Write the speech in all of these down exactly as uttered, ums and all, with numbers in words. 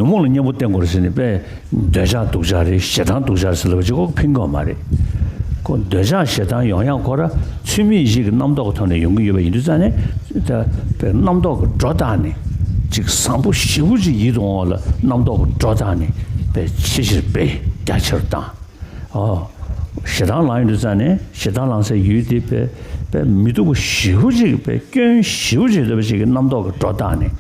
ཉོན་མོངས་ལ་གཉེན་པོ་བསྟེན་དགོས་རེད་ཟེར་ནས་པས་འདོད་ཆགས་སྡུག་ཅག་རེད། ཞེ་སྡང་སྡུག་ཅག་རེད་ཟེར་ལབ་པ་ཅིག་ཁོ་ཕན་གྱི་ཡོད་མ་རེད། ཁོ་འདོད་ཆགས་ཞེ་སྡང་ཡོང་ཡག་ཁོ་ར་ཚུལ་མིན་ཡིད་བྱེད་ཀྱི་རྣམ་རྟོག་གི་ཐོག་ནས་ཡོང་གི་ཡོད་པ་ཡིན་དུས་ཙང་ནས། ད་པས་རྣམ་རྟོག་གི་སྒྲོ་བཏགས་ནས་ཅིག་བཟང་པོ་ཞེ་པོ་ཅིག་ཡིད་དུ་འོང་བ་ལ་རྣམ་རྟོག་གི་སྒྲོ་བཏགས་ནས་པས་ཆེ་ཆེར་པས་རྒྱ་ཆེར་བཏང་། ཨོ། ཞེ་སྡང་ལངས་ཡོང་དུས་ཙང་ནས་ཞེ་སྡང་ལངས་སའི་ཡུལ་དེ་པས་པས་མི་སྡུག་པ་ཞེ་པོ་ཅིག་པས་སྐྱོན་ཞེ་པོ་ཅིག་ཡོད་པ་ཅིག་གི་རྣམ་རྟོག་གི་སྒྲོ་བཏགས་ནས།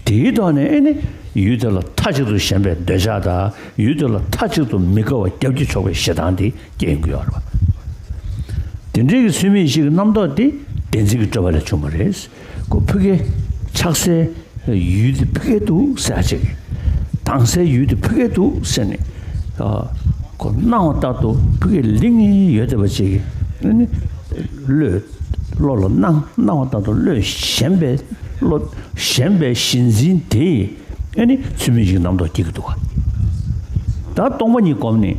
དེའི་ཐོག་ནས་ཨེ་ནི་ཡུལ་དེ་ལ་མཐའ་གཅིག་ཏུ་ཞེན་པའི་འདོད་ཆགས་དང་ཡུལ་དེ་ལ་མཐའ་གཅིག་ཏུ་མི་དགའ་བ་རྒྱབ་ཀྱིས་ཕྱོགས་པའི་ཞེ་སྡང་དེ་སྐྱེ་ཡོང་གི་ཡོད་རེད་པ། དེ་འདྲའི་གི་ཚུལ་མིན་ཡིད་བྱེད་ཀྱི་རྣམ་རྟོག་དེ་བདེན་འཛིན་གྱི་སྤྲོས་པ་ལས་བྱུང་བ་རེད། ཁོ་ཕ་གི་ཆགས་སའི་ཡུལ་དེ་ཕ་གི་འདུག་ཟེར་ཅིག་དྭངས་སའི་ཡུལ་དེ་ཕ་གི་འདུག་ཟེར་ནས། ཨ། ཁོ་སྣང་བ་ལྟར་དུ་ཕ་གི་ལིང་ངེ་ཡོད་བསྡད་པ་ཅིག་ཨ་ནི་བློས། བློ་ལ་སྣང་སྣང་བ་ལྟར་དུ་བློས་ཞེན་པའི་བློ། ཞེན་པའི་ཞེན་འཛིན་དེ་ཨ་ནི་ཚུལ་མིན་ཡིད་བྱེད་ཀྱི་རྣམ་རྟོག་སྐྱེ་གི་འདུག་ག་ད་སྟོང་པ་ཉིད་བསྒོམས་ནས།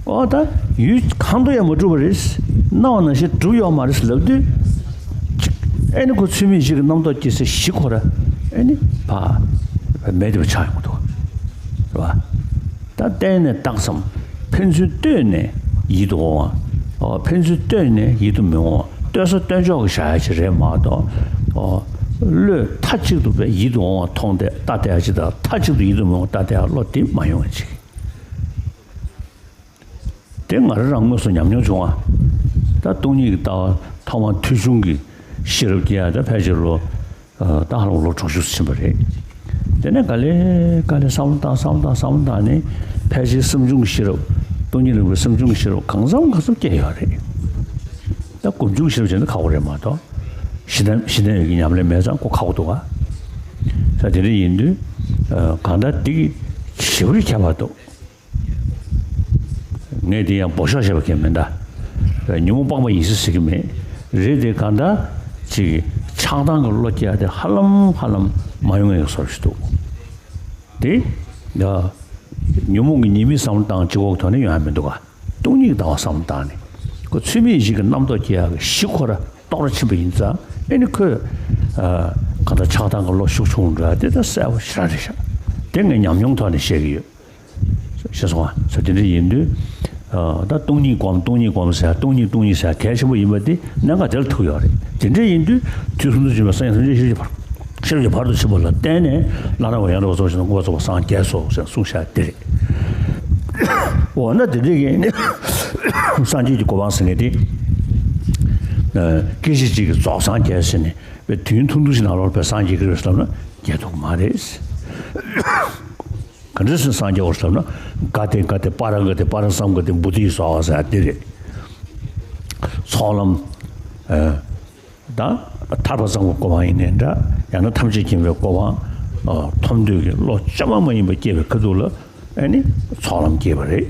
ཨོ་ད་ཡུལ་གང་དུ་ཡང་མ་གྲུབ་པ་རེད། སྣང་བ་ནང་བཞིན་གྲུབ་ཡོད་མ་རེད་ལབ་དུས། ཨེ་ནི་ཁོ་ཚུལ་མིན་ཡིད་བྱེད་ཀྱི་རྣམ་རྟོག་སྐྱེ་སའི་གཞི་ཁོ་ར་ཨེ་ནི་ཕ་མེད་དེ་བ་ཆགས་ཡོང་གི་འདུག་ག་རེད་བ། ད་བརྟེན་ནས་བཏང་བསམ། ཕན་ཚུན་ལྟོས་ནས་ཡིད་དུ་འོང་བ། ཨོ་ཕན་ཚུན་ལྟོས་ནས་ཡིད་དུ་མི་འོང་བ། ལྟོས་ས་ལྟོས་འཇོག་གི་བཞག་ཡ་ཅིག་རེད་མ་གཏོགས། ཨོ་བློས་མཐའ་གཅིག་ཏུ་པས་ཡིད་དུ་འོང་བ་མཐོང་སྟེ་ལྟ་བསྡད་ཡ་ཅིག་དང་མཐའ་གཅིག་ཏུ་ཡིད་དུ་མི་འོང་ལྟ་བསྡད་ཡ་བློ་དེ་མ་ཡོང་བ་ཅིག་དེ་ང་རང་རང་དངོས་སུ་ཉམས་མྱོང་བྱུང་བ། ད་སྟོང་ཉིད་ཀྱི་ལྟ་བ་ཐོག་མར་ཐོས་བྱུང་གི་ཤེས་རབ་སྐྱེ་ཡ་ད་ཕལ་ཆེར་ལོ། ད་ཧ་ལམ་ལོ་དྲུག་ཅུ་ཕྱིན་པ་རེད། དེ་ནས་ག་ལེ་ག་ལེ་བསམ་བློ་བཏང་བསམ་བློ་བཏང་བསམ་བློ་བཏང་ནས་ཕལ་ཆེར་སེམས་བྱུང་གི་ཤེས་རབ། སྟོང་ཉིད་རིག་པའི་སེམས་བྱུང་གི་ཤེས་རབ་གང་འཚམ་གང་འཚམ་སྐྱེ་ཡོད་རེད། ད་སྒོམ་བྱུང་གི་ཤེས་རབ་བྱས་ན་ཁག་པོ་རེད་མ་གཏོགས། གཞི་རྟེན་གཞི་རྟེན་ཡོད་ཀྱི་ཉམས་ལེན་མེད་ཙང་ཁོ་ཁག་པོ་འདུག་ག་ད་དེ་འདྲ་ཡིན་དུས། གང་ལྟར་འདི་གི་ཞེ་པོ་ཁྱད་པར་འདུག་ངས་དེ་ཡང་འབོ་ཤོག་བྱས་པ་གང་མིན་ད། ཉོན་མོངས་སྤངས་པ་ཡིན་ཟེར་ཟེར་གི་མེད། རེད་དེ་གང་ལྟར་ཅིག་ཆགས་སྡང་གི་བློ་སྐྱེ་ཡ་དེ་ཧ་ལམ་ཧ་ལམ་མ་ཡོང་ངེས་ཀྱི་བཟོ་ཞིག་འདུག་དེ། ད་ཉོན་མོངས་ཀྱི་ཉེས་དམིགས་བསམ་བློ་བཏང་གཅིག་པོ་གི་ཐོག་ནས་ཡོང་ཡ་མི་འདུག་ག་སྟོང་ཉིད་ཀྱི་ལྟ་བ་བསམ་བློ་བཏང་ནས། ཁོ་ཚུལ་མིན་ཡིད་བྱེད་ཀྱི་རྣམ་རྟོག་སྐྱེ་ཡག་གི་གཞི་ཁོ་ར་རྟོགས་ར་ཕྱིན་པ་ཡིན་ཙང་ཨེ་ནི་ཁོས། གང་ལྟར་ཆགས་སྡང་གི་བློ་ཤུགས་ཆུང་འགྲོ་ཡ་དེ་ད་གསལ་པོ་ཞེ་དྲག་རེད་ཤག་དེ་ངས་ཉམས་མྱོང་ཐོག་ནས་བཤད་ཀྱི་ཡོད། ཤེས་སོང་ང་། ས་དེ་འདྲ་ཡིན་དུས། ད་སྟོང་ཉིད་སྒོམ་སྟོང་ཉིད་སྒོམ་ཟེར་སྟོང་ཉིད་སྟོང་ཉིད་ཟེར་གལ་ཆེན་པོ་ཡིན་པ་དེ་གནད་འགག་དེ་ལ་ཐུག་ཡོད་རེད། དེ་འདྲ་ཡིན་དུས་དུས་གསུམ་དུ་བྱུང་བའི་སངས་རྒྱས་ཐམས་ཅད་ཤེས་བྱའི་བར། ཤེས་བྱའི་བར་དུ་ཕྱིན་པ་ལ་བརྟེན་ནས་བླ་ན་མེད་པ་ཡང་དག་པར་རྫོགས་ཤིང་དང་མངོན་པར་རྫོགས་པར་སངས་རྒྱས་སོ་ཞེས་གསུངས་བཞག་དེ་རེད། འོ་ན་དེ་འདྲ་ཡིན་ནས་སངས་རྒྱས་ཀྱི་གོ་འཕང་ཟེར་མཁན་དེ། སྐད་ཅིག་གཅིག་གིས་རྫོགས་སངས་རྒྱས་ཟེར་ནས་པའི་དུས་ཡུན་ཐུང་ཐུང་ཞིག་ནང་ལོགས་པའི་སངས་རྒྱས་ཀྱི་རེད་བསམ་ན་རྒྱས་ཐུབ་མ་རེད། ག་འདྲ་སེ་སངས་རྒྱས་འོར་ཟེར་ན། ག་ཏེ་ག་ཏེ་པཱ་ར་ག་ཏེ་པཱ་ར་སཾ་ག་ཏེ་བོ་དྷི་སྭཱ་ཧཱ་ཟེར་དེ་རེད། ཚོགས་ལམ། ཨ། ད་ཐར་པ་ཙམ་གྱི་གོ་འཕང་ཡིན་ནའི་འདྲ། ཡང་ན་ཐམས་ཅད་མཁྱེན་པའི་གོ་འཕང་། ཨ། ཐོབ་འདོད་ཀྱི་བློ་བཅོས་མ་མ་ཡིན་པ་སྐྱེས་པའི་ཁ་ཐུག་ལ་ཨ་ནི་ཚོགས་ལམ་སྐྱེས་པ་རེད།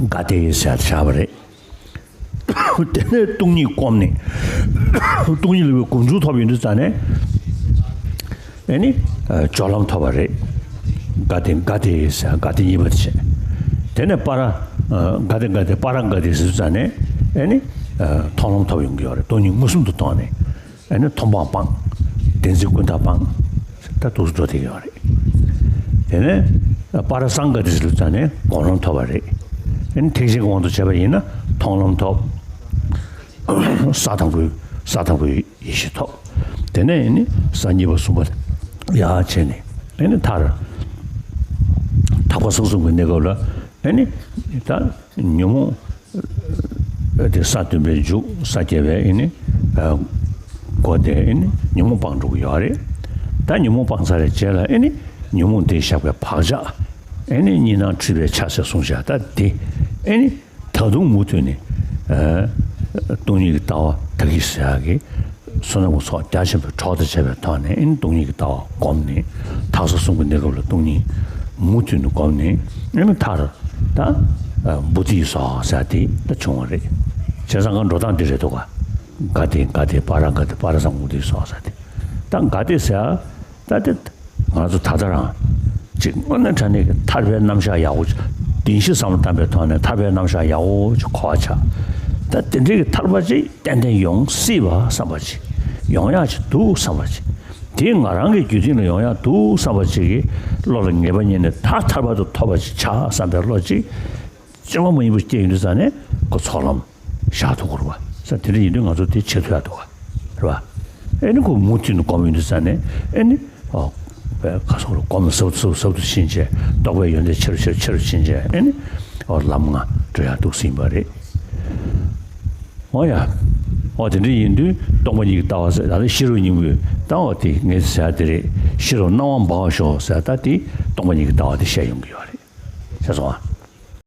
ག་ཏེ་ཟེར་བྱ་བ་རེད། དེ་ནས་སྟོང་ཉིད་བསྒོམས་ནས། སྟོང་ཉིད་ལུགས་པའི་སྒོམ་ཆུང་ཐོབ་ཡོང་དུས་ཙ་ནས། ཨེ་ནི། སྦྱོར་ལམ་ཐོབ་པ་རེད། ག་ཏེ་ག་ཏེ་ཟེར་ག་ཏེ་གཉིས་པ་དེ་བྱས། དེ་ནས་པཱ་ར། ག་ཏེ་ག་ཏེ་པཱ་ར་ག་ཏེ་ཟེར་དུས་ཙ་ནས། ཨེ་ནི། མཐོང་ལམ་ཐོབ་ཡོང་གི་ཡོད་རེད། སྟོང་ཉིད་མངོན་སུམ་དུ་མཐོང་ནས། ཨ་ནི་མཐོང་སྤང་སྤངས། བདེན་འཛིན་ཀུན་བཏགས་སྤངས། ད་འདུག་སེ་འགྲོ་བསྡད་ཡོད་རེད། དེ་ནས་པཱ་ར་སཾ་ག་ཏེ་ཟེར་ཙ་ནས་སྒོམ་ལམ་ཐོབ་པ་རེད། ཨ་ནི་ཐེག་ཆེན་གྱི་དབང་དུ་བྱས་པ་ཡིན་ན་མཐོང་ལམ་ཐོབ། ས་དང་པོའི་ས་དང་པོའི་ཡེ་ཤེས་ཐོབ། དེ་ནས་ཨ་ནི་ས་གཉིས་པ་གསུམ་པ་ཡར་བྱས་ནས་ཨ་ནི་མཐར། ཐེག་པ་གསུམ་གསུམ་གྱི་གནས་སྐབས་ལ་ཨ་ནི་ད་ཉོན་མོངས། དེ་ས་བདུན་པའི་མཇུག་ས་བརྒྱད་པའི་ཨེ་ནི། སྒོ་དེ་ཨེ་ནི་ཉོན་མོངས་སྤངས་འགྲོ་གི་ཡོད་རེད། ད་ཉོན་མོངས་སྤངས་ཚར་བའི་རྗེས་ལ་ཨེ་ནི་ཉོན་མོངས་དེས་བཞག་པའི་བག་ཆགས་ཨེ་ནི་གཉིས་སྣང་འཁྲུལ་པའི་ཆ་ཟེར་གསུངས་བཞག་ད་དེ་ཨེ་ནི་ད་དུང་མུ་མཐུད་ནས་སྟོང་ཉིད་ཀྱི་ལྟ་བ་དག་གིས་ཟེར་ཡག་གི་བསོད་ནམས་ཀྱི་ཚོགས་རྒྱ་ཆེན་པོའི་གྲོགས་དང་བཅས་པའི་ཐོག་ནས་ཨེ་ནི་སྟོང་ཉིད་ཀྱི་ལྟ་བ་བསྒོམས་ནས་ཐེག་པ་གསུམ་གྱི་གནས་སྐབས་ལ་སྟོང་ཉིད་མུ་མཐུད་ནས་བསྒོམས་ནས་ཨེ་ནི་མཐར། ད། བོ་དྷི་སྭཱ་ཧཱ་ཟེར་དེ་ད་བྱུང་བ་རེད། བྱས་ཙང་ག་འགྲོ་སྟངས་འདི་རེད་འདུག་ག་ག་ཏེ་ག་ཏེ་པཱ་ར་ག་ཏེ་པཱ་ར་སཾ་བོ་དྷི་སྭཱ་ཧཱ་ཟེར་དེ། ད་ག་ཏེ་ཟེར། ད་དེ་ང་ཚོ་ད་ལྟ་རང་ཅིག་དངོས་གནས་དྲང་གནས་ཀྱི་ཐར་པའི་རྣམ་གཞག་ཡག་པོ་བདེན་བཞི་བསམ་བློ་བཏང་པའི་ཐོག་ནས་ཐར་པའི་རྣམ་གཞག་ཡག་པོ་ཅིག་གོ་བ་ཆགས། ད་དེ་འདྲའི་གི་ཐར་པ་ཅིག་ཏན་ཏན་ཡོང་སྲིད་པ་བསམ་པ་ཅིག་ཡོང་ཡག་ཅིག་འདུག་བསམ་པ་ཅིག་དེ་ང་རང་གི་རྒྱུད་འཛིན་ལ་ཡོང་ཡག་འདུག་བསམ་པ་ཅིག་གི་བློ་ལ་ངེས་པ་རྙེད་ནས་ད་ཐར་པ་དང་ཐོབ་པ་ཅིག་བྱ་བསམ་པའི་བློ་ཅིག་བཅོས་མ་མ་ཡིན་པ་སྐྱེ་ཡོང་དུས་ཙང་ནས་ཁོ་ཚོགས་ལམ་བཞག་ཐུབ་ཀྱི་རེད་བ། ས་དེ་འདྲ་ཡིན་དུས་ང་ཚོ་དེ་བྱེད་ཐུབ་ཡག་འདུག་བ། རེད་བ། ཨེ་ནི་ཁོ་མུ་མཐུད་ནས་སྒོམ་ཡོང་དུས་ཙང་ནས་ཨེ་ནི། ཨོ། བའི་ཁ་སོགས་ལ་སྒོམ་ཟབ་ཟབ་ཟབ་ཏུ་ཕྱིན་བྱས་རྟོགས་པའི་ཡོན་ཏན་ཆེ་རུ་ཆེ་རུ་ཆེ་རུ་ཕྱིན་བྱས་ཨེ་ནི། ཨོ་ལམ་ལྔ་འགྲོ་ཡག་འདུག་ཟིན་པ་རེད། འོ་ཡ། འོ་དེ་འདྲ་ཡིན་དུས་སྟོང་པ་ཉིད་ཀྱི་ལྟ་བ་ཟེར་ད་ལྟ་ཤེས་རབ་སྙིང་པོས་ད་འོ་དེ་ངས་ཟེར་ཡག་དེ་རེད། ཤེས་རབ་སྣང་བ་འབར་བར་ཤོག་ཟེར་ད་དེ་སྟོང་པ་ཉིད་ཀྱི་ལྟ་བ་དེ་བཤད་ཡོང་གི་ཡོད་རེད། ཤེས་སོང་ཨ།